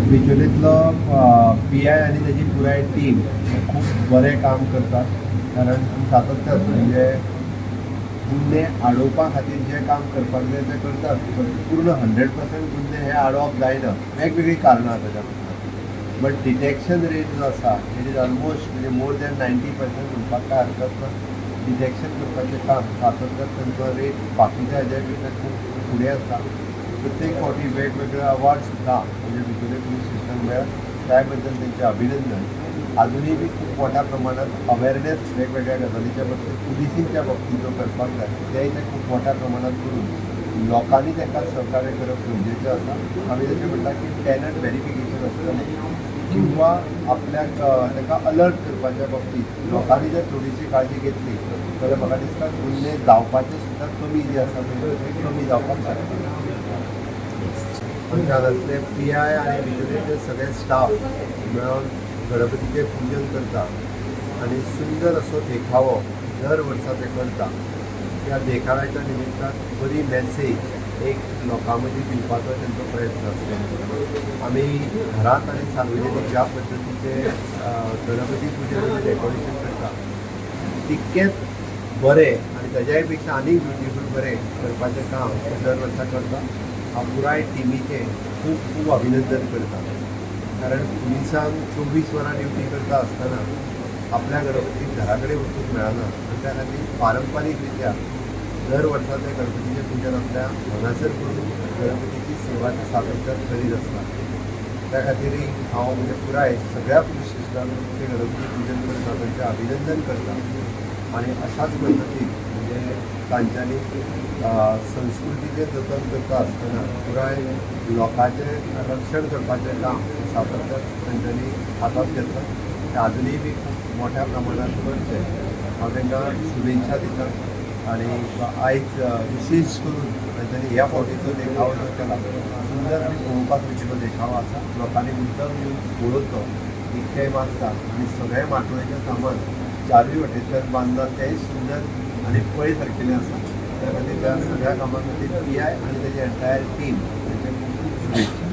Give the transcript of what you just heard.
बिचोलेंतलो P I आनी तेजी पुराय टीम खूब बरें काम करतात, कारण सातत्यान म्हणजे गुन्हे आडोवपा खातीर जें काम करपाक जाय तें करतात, पण पूर्ण 100% गुन्हे हे आडोवप जायना, वेगवेगळीं कारणां आसा ताच्या फाटल्यान. बट डिटेक्शन रेट जो आसा it is almost म्हणजे मोर दॅन 90% म्हणपाक कांय हरकत ना. डिटेक्शन करपाचें काम सातत्यान तांचो रेट बाकीच्या हेज्या पेक्षा खूब फुडें आसा. प्रत्येक फावटी वेगवेगळे अवॉर्ड सुद्दां म्हणजे बिचोले पुलीस स्टेशनाक मेळ्ळा, त्या बद्दल तेंचें अभिनंदन. आजुनूय बी खूब मोठ्या प्रमाणात अवेरनेस वेगवेगळ्या गजालीच्या बाबतीत पुलिसींच्या बाबतीत जो करपाक जाय तेय ते खूब मोठ्या प्रमाणात करून लोकांनी तांकां सहकार्य करप गरजेचें आसा. आमी जशें म्हणटा की टॅनंट वेरिफिकेशन आसतलें किंवा आपल्याक ताका अलर्ट करपाच्या बाबतीत लोकांनी जर थोडीशी काळजी घेतली जाल्यार म्हाका दिसता गुन्हे जावपाचे सुद्दां कमी जे आसा पळय ते कमी जावपाक शकता. आमच्या हांगासले पी I आनी बिचोलेचे सगळे स्टाफ मेळोन गणपतीचें पुजन करता आनी सुंदर असो देखावो दर वर्सा ते करता. त्या देखाव्याच्या निमित्तान बरी मॅसेज एक लोकां मदीं दिवपाचो तेंचो प्रयत्न आसता. आमी घरांत आनी सार्वजनीक ज्या पद्दतीचे गणपती पुजन आनी डेकोरेशन करता तितकेंच बरें आनी ताज्याय पेक्षा आनीक ब्युटिफूल बरें करपाचें काम दर वर्सा करता. हांव पुराय टिमीचें खूब खूब अभिनंदन करता, कारण पुलिसांक 24 वरां ड्युटी करता आसतना आपल्या गणपतीक घरा कडेन वचूंक मेळना आनी त्या खातीर पारंपारीक रित्या दर वर्सा त्या गणपतीचें पुजन आपल्या हांगासर करून गणपतीची सेवा ते सातत्यान करीत आसता. त्या खातीरय हांव म्हणजे पुराय सगळ्या पुलीस स्टेशनान ते गणपती पुजन करता तांचें अभिनंदन करता आनी अशाच पद्दतीन म्हणजे तांच्यांनी संस्कृतीचें जतन करता आसतना पुराय लोकांचें रक्षण करपाचें काम सातत्यान तांच्यांनी हातांत घेतलां, तें आजुनूय बी खूब मोठ्या प्रमाणात करचें हांव तांकां शुभेच्छा दिता. आनी आयज विशेश करून तांच्यांनी ह्या फावटीचो देखावो जो केला सुंदर आनी पळोवपाक रुचीलो देखावो आसा, लोकांनी मुद्दम येवन पळोवचो इतकेंय मागता. आनी सगळें माटोळेचें सामान चारूय वटेंतल्यान बांदलां तेंय सुंदर आनी पळय सारकेलें आसा. त्या खातीर त्या सगळ्या कामां खातीर पी I आनी तेजी एन्टायर टीम तांचें खूब खूब शुभेच्छा.